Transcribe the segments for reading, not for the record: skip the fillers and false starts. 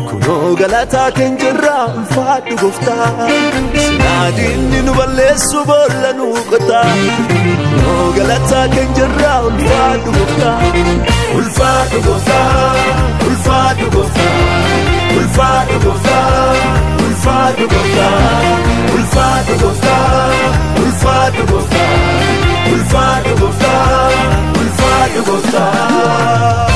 Kunoo galataa keenya jirraa ulfaadhu gooftaa. Sinaadinni nu balleessu boolla nu qotaa. Kunoo galataa keenya jirraa ulfaadhu gooftaa. Ulfaadhu gooftaa, ulfaadhu gooftaa, ulfaadhu gooftaa, ulfaadhu gooftaa, ulfaadhu gooftaa, ulfaadhu gooftaa, ulfaadhu gooftaa, ulfaadhu gooftaa.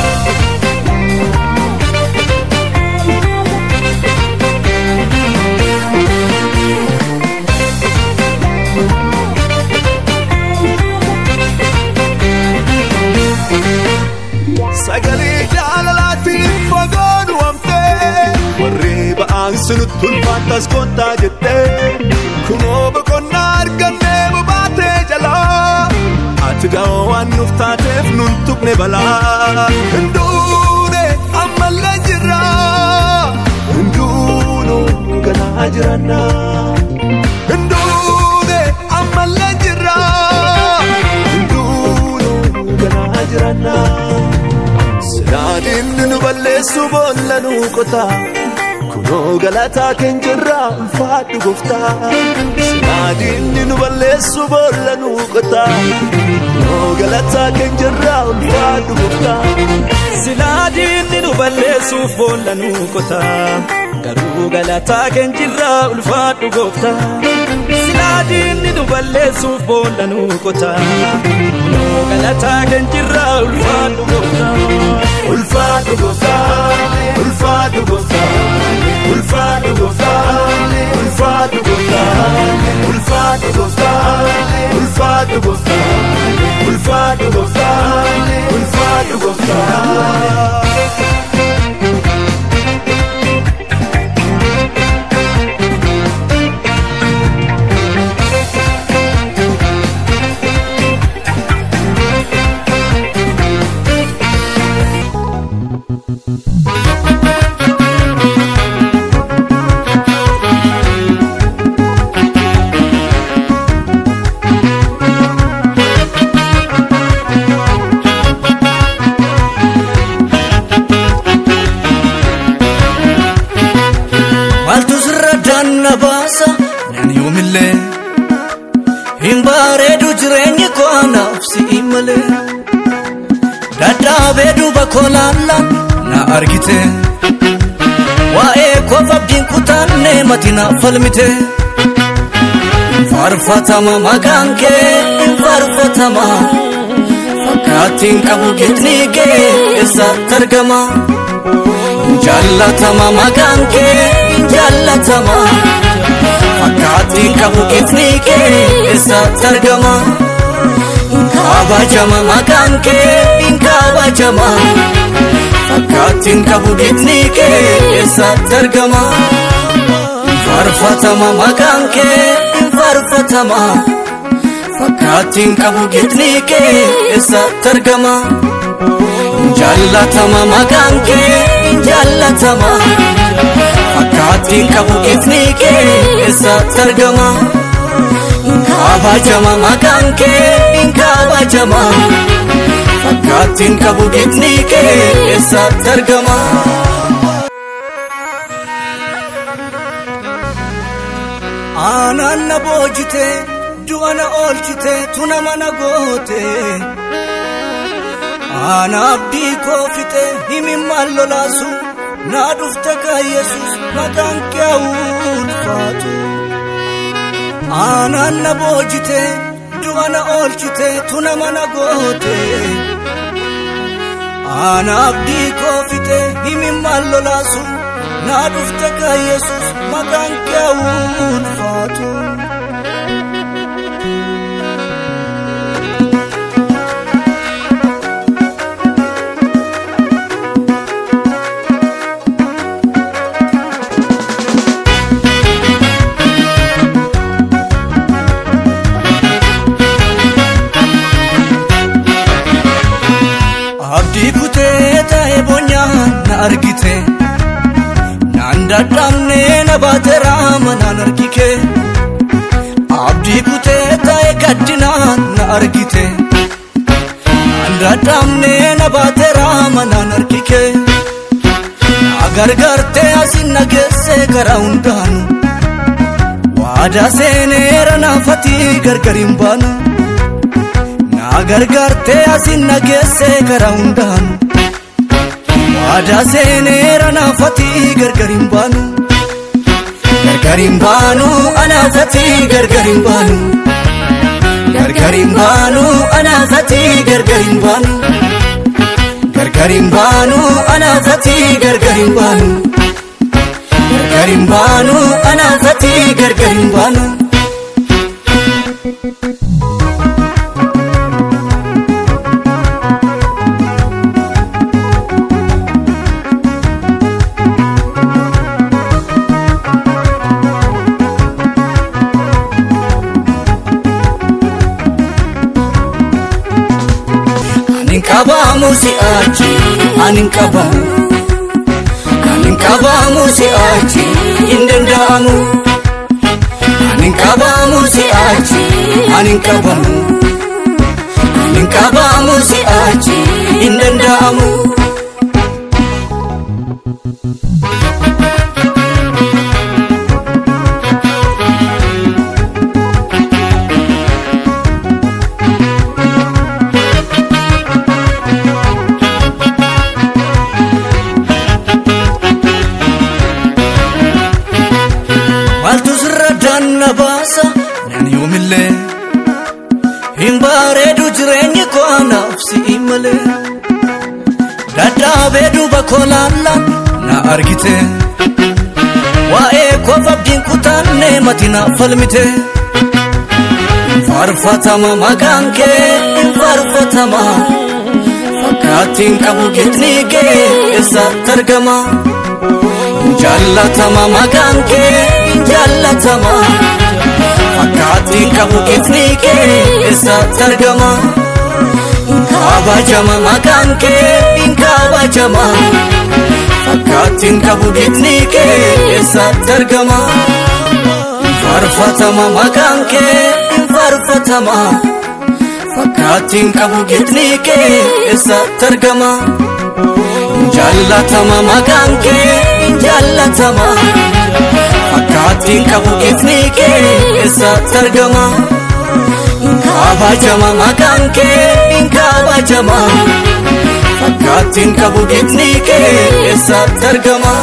Sagalee jaalalaatiin fagoon waamtee warri ba'aan sinutti ulfaattas kottaa jettee kunoo boqonnaa argannee bobaatee jalaa ati da'oo waan nuuf taateef nun tuqne balaa. Hinduune ammallee jirra hinduunu ganaa jiranna hinduune ammallee jirra hinduunu ganaa jiranna. Sinaadinni nu balleessu boolla nu qotaa. Kunoo galataa keenya jirraa ulfaadhu gooftaa. Sinaadinni nu balleessu boolla nu qotaa. Kunoo galataa keenya jirraa ulfaadhu gooftaa. Sinaadinni nu balleessuuf boolla nu qotaa. Garuu galataa keenya jirraa ulfaadhu gooftaa. Sinaadinni nu balleessuuf boolla nu qotaa. Kunoo galataa keenya jirraa ulfaadhu gooftaa. Ulfaadhu gooftaa, ulfaadhu gooftaa, ulfaadhu gooftaa, ulfaadhu gooftaa, ulfaadhu gooftaa, ulfaadhu gooftaa, ulfaadhu gooftaa, ulfaadhu gooftaa. Jireenyi koo anaaf si'i malee dadhaabee duuba koo laallaan na argite waa'ee koof abdiin kutaanne mati naaf falmite faarfatama maqaan kee faarfatama fakkaattiin qabu gitni kee eessatti argama jaallatama maqaan kee jaallatama. Fakkaattiin qabu gitni kee eessatti argama? Kabajama maqaan kee kabajama. Fakkaattiin qabu gitni kee eessatti argama? Faarfatama maqaan kee faarfatama. Fakkaattiin qabu gitni kee eessatti argama? Jaallatama maqaan kee jaallatama. Fakkaattiin qabu gitni kee eessatti argama? Kabajama maqaan kee kabajama. Fakkaattiin qabu gitni kee eessatti argama? Aanaan na boojite du'a na oolchite tuna mana goote. Ana abdii koo fixe himimmaan lolaasu naa dhufte ka Yesuus maqaan kee ulfaatu. Aanaan na boojite du'a na oolchite tuna mana goote. Ana abdii koo fixe himimmaan lolaasu naa dhufte ka Yesuus maqaan kee ulfaatu. Abdii kutee ta'e boonyaan na argite naan dadhabne na baateera manaan argike. Abdii kutee ta'e gaddinaan na argite naan dadhabne na baateera manaan argike. Na gargaarte asin na geesse karaa hundaanu waadaa seeneera naafati gargar hin baanu. Na gargaarte asin na geesse karaa hundaanu waadaa seeneera naafati gargar hin baanu. Gargar hin baanu anaafati gargar hin baanu. Gargar hin baanu anaafati gargar hin baanu. Gargar hin baanu anaafati gargar hin baanu. Gargar hin baanu anaafati gargar hin baanu. Anin qabamu si'achi, anin qabamu. Anin qabamu si'achi, hin danda'amu. Anin qabamu si'achi, anin qabamu. Anin qabamu si'achi, hin danda'amu. Maaltu sirra daanna baasa naan yoomillee hin bareedu jireenyi koo anaaf si'i malee. Dadhaabee duuba koo laallaan na argite waa'ee koof abdiin kutaanne mati naaf falmite. Faarfatama maqaan kee hin faarfatama fakkaattiin qabu gitni kee eessatti argama? Jaallatama maqaan kee jaallatama fakkaattiin qabu gitni kee eessatti argama? Kabajama maqaan kee hin kabajama fakkaattiin qabu gitni kee eessatti argama? Faarfatama maqaan kee hin faarfatama fakkaattiin qabu gitni kee eessatti argama? Jaallatama maqaan kee jaallatama fakkaattiin qabu gitni kee eessatti argama? Kabajama maqaan kee hin kabajama fakkaattiin qabu gitni kee eessatti argama?